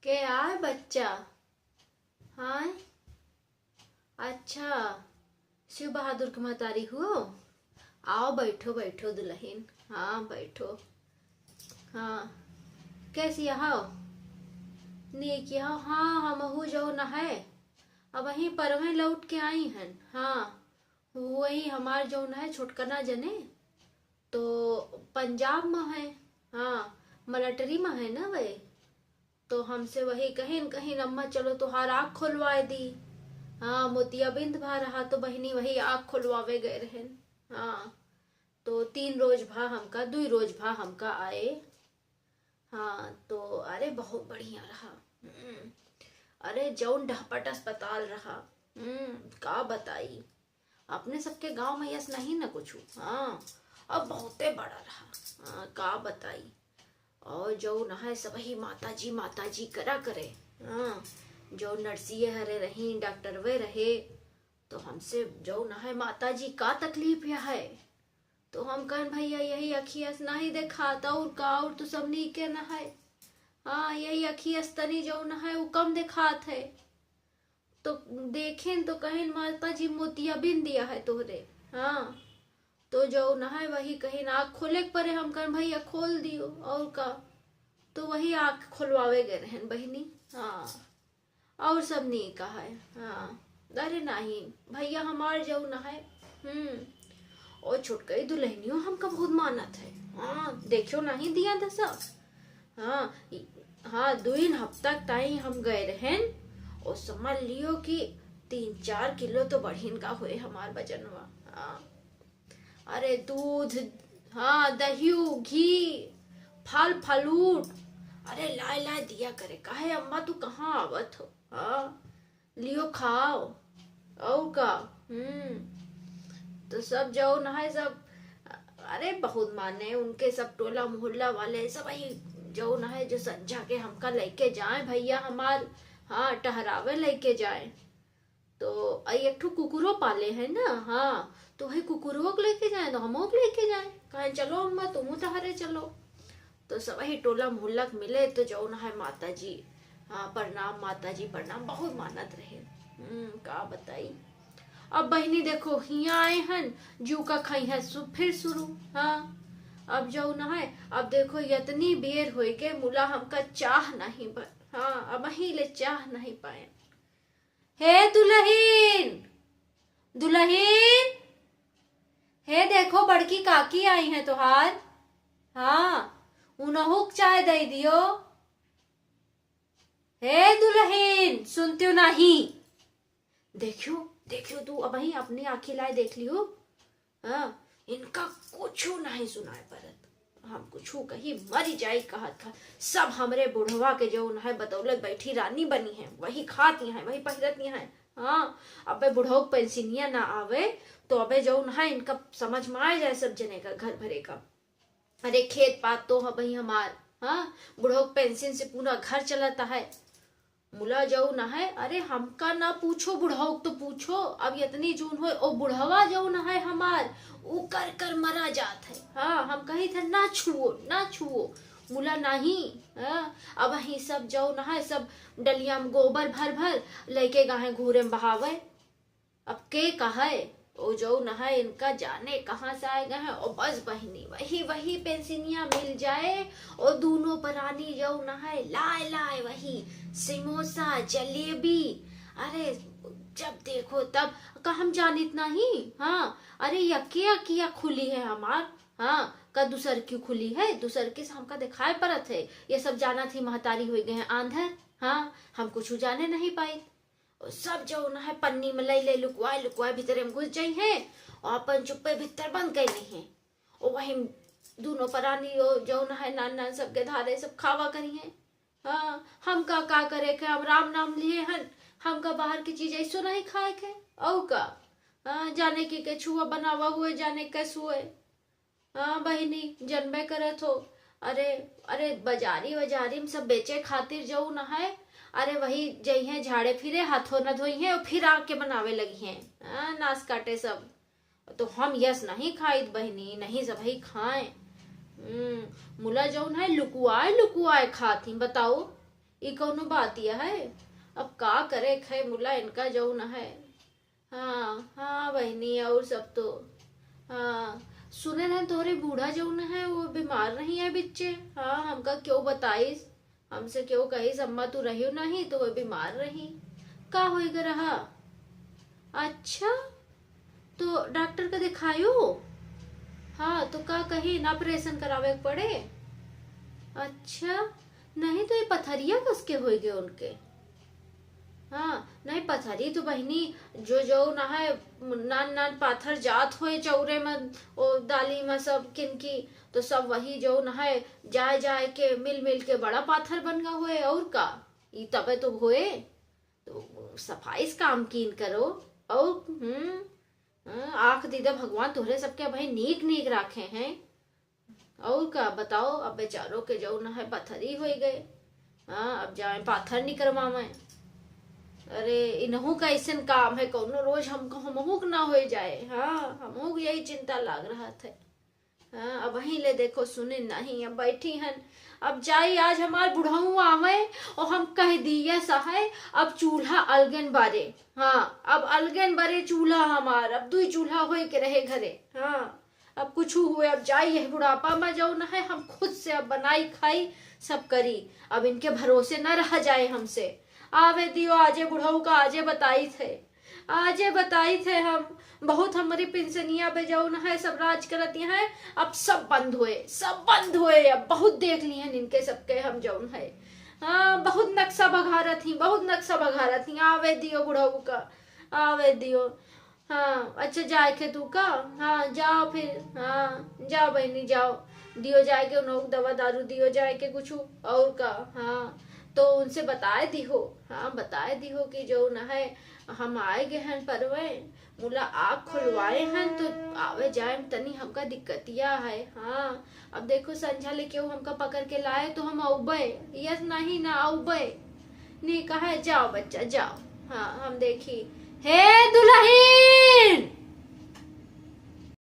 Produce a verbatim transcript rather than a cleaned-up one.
के आय बच्चा? हाँ, अच्छा, शिव बहादुर के महतारी हुओ? आओ, बैठो, बैठो दुलहिन, हाँ, बैठो। हाँ, कैसी हौ? नीक हौ? हाँ, हमहू जौन है, अबहीं परवें लौट के आई हन। हाँ, वही हमार जौन है छोटकना जने, तो पंजाब में है, हाँ, मिलिट्री में है ना वे, तो हमसे वही कहिन, कहिन, "अम्मा, चलो तोहार आँख खोलवाए दी।" हाँ, मोतियाबिंद भा रहा, तो बहिनी वही आँख खोलवावे गए रहन। हाँ, तो तीन रोज भा हमका, दुई रोज भा हमका आए। हाँ, तो अरे, बहुत बढ़िया रहा। हम्म, अरे, जौन डहपट अस्पताल रहा, हम्म, का बताई। अपने सबके गाँव में यस नहीं न कुछु। हाँ, अब बहुते बड़ा रहा। हाँ, का बताई। और जौन है, सबही माता जी, माता जी करा करे। हाँ, जौन नर्सिये हरे रही, डॉक्टरवे रहे, तो हमसे जौन है, माता जी का तकलीफ या है, तो हम कहन, "भैया, यही अखिया से नहीं देखात, और का, और तो सब नीके न है। हाँ, यही अखिया से तनी जौन है, उ कम देखात है।" तो देखेन तो कहेन, "माता जी, मोतियाबिंद दिया है तोहरे।" हाँ, तो जौन है, वही कहेन, "आँख खोले के परे।" हम कहन, "भैया, खोल दियो, और का।" तो वही आँख खोलवावे गए रहन बहिनी। हाँ, और सब नीक है। हाँ, अरे नहीं, भैया हमार जौन है, हम्म, और छोटकई दुलहिनियो हमका बहुत मानत है। हाँ, देखियो नहीं दिया दसा। हाँ, ई, हाँ, दुइन हफ्ता ताई हम गए रहन, और समझ लियो कि तीन चार किलो तो बढ़िन का हुए हमार वजनवा। हाँ, अरे दूध, हाँ, दहियो, घी, फल फलूट, अरे लाए लाए दिया करे, "काहे अम्मा, तू कहाँ आवत हो? हाँ, लियो खाओ।" और का? हम्म, तो सब जौन है, सब, अरे बहुत माने उनके, सब टोला मोहल्ला वाले, सब वही जौन है, जो संझा के हमका लेके जाए भैया हमार, हाँ, टहरावे लेके जाए। तो अई एक ठो कुकुरो पाले है ना, हाँ, तो वही कुकुरो के लेके जाए, तो हमहू के लेके जाए, कहे, "चलो अम्मा, तुमहू टहरे चलो।" तो सब वही टोला मोहल्ला के मिले, तो जौन है माता जी, हाँ, "प्रणाम माता जी, प्रणाम", बहुत मानत रहे। हम्म, का बताई। अब बहिनी देखो, हियाँ आए हन, जू का खाई है सु-, फिर शुरू। हाँ, अब जौन है, अब देखो, यतनी बेर होई के मुला हमका चाह नहीं बन, हाँ, अबहीं ले चाह नहीं पाए। हे दुलहिन, दुलहिन, हे देखो, बड़की काकी आई हैं तोहार। हाँ, उनहू के चाय दे दियो। हे दुलहिन, सुनतियो नहीं। देखियो, देखियो, तू अबहीं अपनी आँखी लाए देख लियो। हाँ, इनका कुछु नहीं सुनाए परत। हम कुछु कही, मरी जाई कहत खा। सब हमरे बुढ़वा के जौन है बदौलत बैठी रानी बनी है, वही खाती हैं, वही पहिरती हैं। हाँ, अबे बुढ़ऊ के पेंसिनिया ना आवे, तो अबे जौन है इनका समझ में आ जाए सब जने का, घर भरे का। अरे खेत पात तो है भाई हमार, हाँ, बुढ़ऊ के पेंसिन से पूरा घर चलता है। मुला जौन है, अरे हमका ना पूछो, बुढ़ऊ तो पूछो। अब यतनी जून होए, ओ बुढ़वा जौन है हमार, उ कर कर मरा जात है। हाँ, हम कही थे, "ना छुओ, ना छुओ।" मुला नहीं, हाँ, अबहीं सब जौन है, सब डलिया में गोबर भर भर लेके गाहे घूरे में बहावे। अब के कहे, ओ जौन है इनका जाने कहाँ से आए गए हैं। ओ बस बहिनी, वही, वही पेंसिनिया मिल जाए, ओ दूनो परानी जौन है, लाए, लाए वही समोसा, जलेबी। अरे, जब देखो तब, का हम जानित नहीं? हाँ, अरे, यके अकिया खुली है हमार, हाँ, का दूसर की खुली है? दूसर के से हमका दिखाए पड़त है। ये सब जानत ही महतारी होई गए हैं आंधर, हाँ, हम कुछ जाने नहीं पाई। और सब जौन है पन्नी में ले ले लुकवाए लुकवाए भीतरे में घुस जाई हैं और अपन चुप्पे भीतर बंद कर ली हैं। और वही दूनो परानी ओ जौन है नान नान सबके धारे सब खावा करी हैं। हाँ, हमका का करे के, हम राम नाम लिए हन, हमका बाहर की चीज ऐसो नहीं खाए के। और का? हाँ, जाने की के छुआ बनावा हुए, जाने कैस हुए। हाँ बहिनी, जनबे करत हो। अरे, अरे, बाजारी, बाजारी में सब बेचे खातिर जौन है, अरे, वही जइहें झाड़े फिरे, हाथों न धोइहें और फिर आके बनावे लगिहें। हाँ, नास काटे सब। तो हम यस नहीं खाइत बहिनी, नहीं सबही खाएं। हम्म, मुला जौन है, लुकुआए, लुकुआए खात ही, बताओ। ई कौनो बात यह है? अब का करे खे मुला इनका जौन है। हाँ, हाँ बहिनी, और सब तो, हाँ, सुने रहन तोहरे बूढ़ा जौन है वो बीमार रही है बिच्चे। हाँ, हमका क्यों बताइस, हमसे क्यों कहिस, "अम्मा तू रहियो नहीं," तो वो बीमार रही। का होइगा रहा? अच्छा, तो डॉक्टर का दिखायो? हाँ, तो का कही, ना ऑपरेशन करावे के पड़े? अच्छा, नहीं तो ये पथरिया कस के होइगे उनके? हाँ, नहीं, पथरी तो बहिनी, जो जौन है, नान नान पाथर जात होए चौरे में, ओ दाली में सब किनकी, तो सब वही जौन है, जाए जाए के, मिल मिल के बड़ा पाथर बन गा होए, और का? ई तबे तो होए, तो सफाई से काम कीन करो, और, हम्म, हाँ, आँख दीदा भगवान तोहरे सबके भाई नीक नीक राखे हैं। और का बताओ, अब बेचारों के जौन है पथरी होई गए। हाँ, अब जाए पाथर निकरवावे। अरे, इनहू का ऐसन काम है, कौनो रोज हमको, हमहू के ना होई जाए। हाँ, हमहू के यही चिंता लाग रहा थे। हाँ, अब वहीं ले देखो, सुने नहीं, अब बैठी हन। अब जाई, आज हमार बुढ़ऊ आवे और हम कह दिए सहाय, अब चूल्हा अलगन बारे। हाँ, अब अलगन बारे चूल्हा हमार, अब दुई चूल्हा होए के रहे घरे। हाँ, अब कुछ हुए, अब जाई, यह बुढ़ापा में जौन है, हम खुद से अब बनाई खाई, सब करी। अब इनके भरोसे न रहा जाए हमसे। आवे दियो, आजे बुढ़ऊ का आजे बताई थे, आजे बताई थे हम। बहुत हमरी पेंशनिया पे जौन है सब राज करत हैं, अब सब बंद होए, सब बंद होए। अब बहुत देख लिए हैं इनके सबके हम जौन है। हाँ, बहुत नक्शा बघारत ही, बहुत नक्शा बघारत ही। आवे दियो बुढ़ऊ का, आवे दियो। हाँ, अच्छा, जाए के तू का? हाँ, जाओ फिर। हाँ, जाओ बहिनी, जाओ, दियो जाए के उन्हों दवा दारू, दियो जाए के कुछ और का। हाँ, तो उनसे बताए दिहो। हाँ, बताए दिहो कि जौन है, हम आए गए हैं परवे, मुला आँख खुलवाए हैं, तो आवे जाए में तनी हमका दिक्कतिया है। हाँ, अब देखो, संझा ले केहू हमका पकड़ के लाए तो हम अउबे, यस नहीं ना अउबे। नहीं कहा, जाओ बच्चा, जाओ। हाँ, हम देखी, हे दुलहिन,